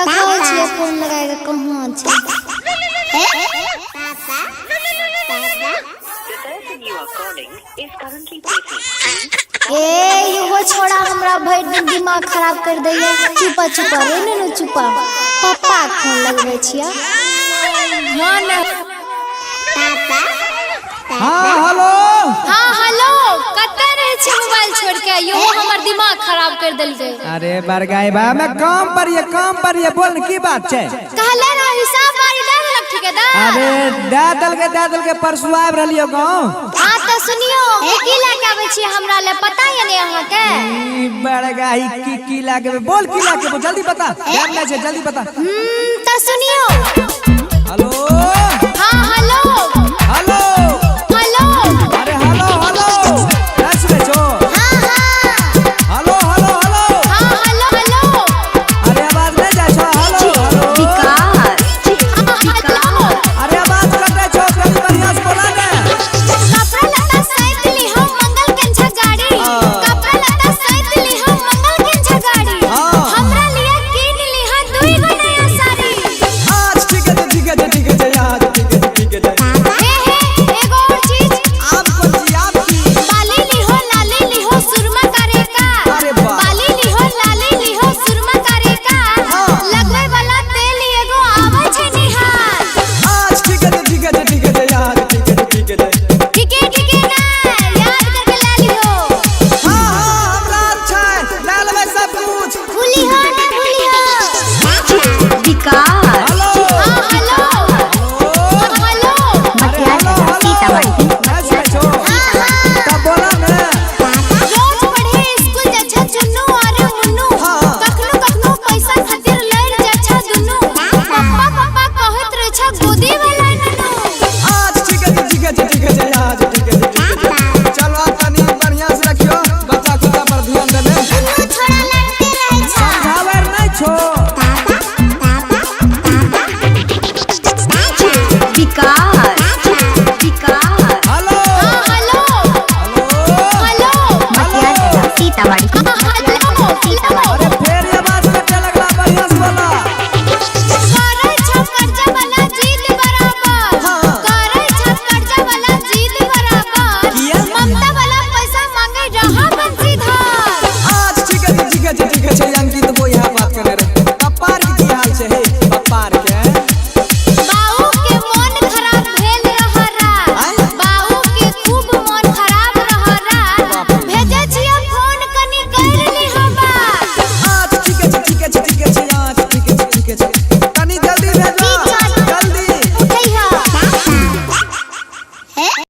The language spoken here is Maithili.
देखै छियै फोन लगा के कहाँ छै। The person you are calling is currently busy. ए इहो छोड़ा हमरा भरि दिन दिमाग खराब कर दैया। चुपा चुपा रे नुनू चुपा, पप्पा के फोन लगबै छियै। हाँ ने। हाँ, हेलो। हाँ हेलो, कतऽ रहै छी मोबाइल छोड़ के? इहो हमर दिमाग खराब कर देलकै। अरे बरगाई बा, मैं काम पर ये, काम पर ये, बोल की बात छै? कहले रह हिसाब बारी दे देलक ठेकेदार। अरे दे देलकै, दे देलकै, परसू आबि रहलियो गाँव। हाँ तऽ सुनियो, की की लए के आबै छियै हमरा ले पता ये ने अहाँके? ई बड़गाई, की की लागे, बोल की लागे, जल्दी बता, टाइम नहीं छै, जल्दी बता। तऽ सुनियो।